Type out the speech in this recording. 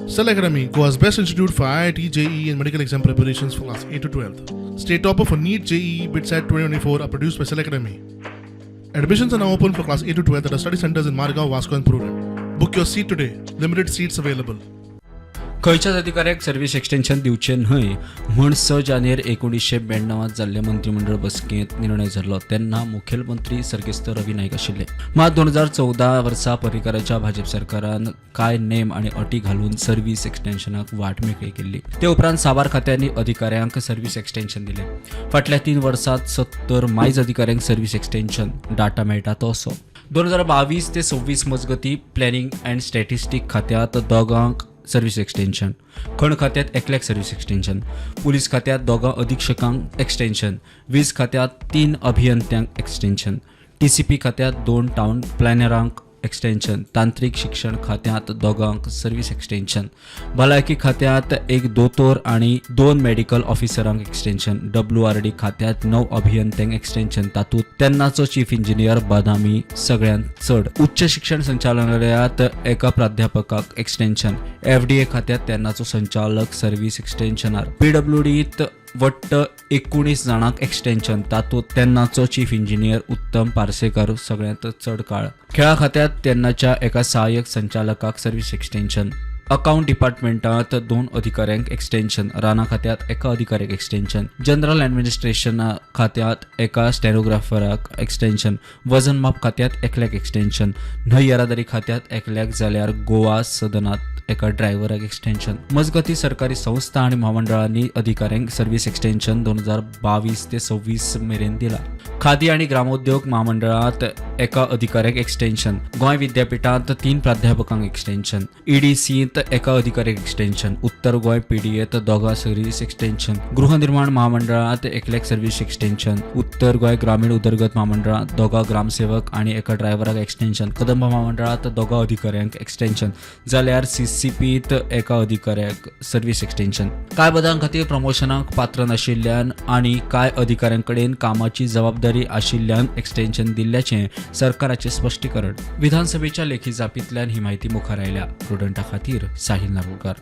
Cell Academy, Goa's best institute for IIT, JEE, and medical exam preparations for class 8 to 12. State topper for NEET, JEE, BITSAT 2024 are produced by Cell Academy. Admissions are now open for class 8 to 12 at our study centers in Margao, Vasco, and Prudent. Book your seat today. Limited seats available. खंयच्याच अधिकाऱ्याक service extension दिवचें न्हय म्हूण 6 जानेर 1992त जाल्ले मंत्रीमंडळ बसकेंत निर्णय जाल्लो. तेन्ना मुखेलमंत्री सर्गेस्त रवी नायक आशिल्ले. मात 2014 वर्सा पर्रीकाराच्या भाजप सरकारान कांय नेम आनी अटी घालून सर्वीस एक्सटेन्शनाक वाट मेकळी केल्ली. ते उपरांत साबार खात्यांनी अधिकाऱ्यांक सर्वीस एक्सटेन्शन दिलें. फाटल्या 3 वर्सांत 70 मायज अधिकाऱ्यांक सर्वीस एक्सटेन्शन. डाटा मेळटा तो असो. 2022 ते 26 मजगतीं प्लॅनिंग अँड स्टॅटिस्टीक खात्यांत दोगांक सर्वीस एक्सटेन्शन, खण खात्यात एकल्याक सर्वीस एक्सटेन्शन, पुलीस खात्यात दोगां अधिक्षकांक एक्सटेन्शन, वीज खात्यात तीन अभियंत्यांक एक्सटेन्शन, टीसीपी खात्यात दोन टावन प्लॅनरांक एक्सटेन्शन, तांत्रीक शिक्षण खात्यांत दोगांक सर्वीस एक्सटेन्शन, भलायकी खात्यांत एक दोतोर आनी दोन मेडिकल ऑफिसरांक एक्सटेन्शन, डब्ल्यूआरडी खात्यांत णव अभियंत्यांक एक्सटेन्शन. तातूंत तेन्नाचो चीफ इंजिनियर बदामी सगळ्यांत चड. उच्च शिक्षण संचालनालयांत एका प्राध्यापकाक एक्सटेन्शन, एफडीए खात्यांत तेन्नाचो संचालक सर्वीस एक्सटेन्शनार, पीडब्ल्यूडीत वट्ट 19 जाणांक एक्सटेन्शन. तातूंत तेन्नाचो चीफ इंजिनियर उत्तम पार्सेकर सगळ्यांत चड काळ. खेळा खात्यांत तेन्नाच्या एका सहाय्यक संचालकाक सर्वीस एक्सटेन्शन, अकाउंट डिपार्टमेंटात दोन अधिकाऱ्यांक एक्सटेन्शन, रानां खात्यांत एका अधिकाऱ्याक एक्सटेन्शन, जनरल ॲडमिनिस्ट्रेशन खात्यांत एका स्टेनोग्राफराक एक्सटेन्शन, वजन माप खात्यांत एकल्याक एक्सटेन्शन, न्हंय येरादारी खात्यांत एकल्याक, जाल्यार गोवा सदनात एका ड्रायव्हराक एक्सटेन्शन. मजगतीं, सरकारी संस्था आनी म्हामंडळांनी अधिकाऱ्यांक सर्वीस एक्सटेन्शन 2022 ते 26 मेरेन दिला. खादी आनी ग्रामोद्योग म्हामंडळांत एका अधिकाऱ्याक एक्सटेन्शन, गोंय विद्यापिठांत तीन प्राध्यापकांक एक्सटेन्शन, ईडीसींत एका अधिकाऱ्याक एक्सटेन्शन, उत्तर गोंय पीडीएत दोगां सर्वीस एक्सटेन्शन, गृहनिर्माण म्हामंडळांत एकल्याक सर्वीस एक्सटेन्शन, उत्तर गोंय ग्रामीण उदरगत म्हामंडळांत दोगां ग्रामसेवक आनी एका ड्रायव्हराक एक्सटेन्शन, कदंब म्हामंडळांत दोगां अधिकाऱ्यांक एक्सटेन्शन, जाल्यार सीसीपीत एका अधिकाऱ्याक सर्वीस एक्सटेन्शन. कांय पदां खातीर प्रमोशनाक पात्र नाशिल्ल्यान आनी कांय अधिकाऱ्यां कडेन कामाची जबाबदारी आशिल्ल्यान एक्सटेन्शन दिल्ल्याचें सरकाराचें स्पश्टीकरण. विधानसभेच्या लेखी जापींतल्यान ही म्हायती मुखार आयल्या. प्रुडंटा खातीर साहिल नारोलकार.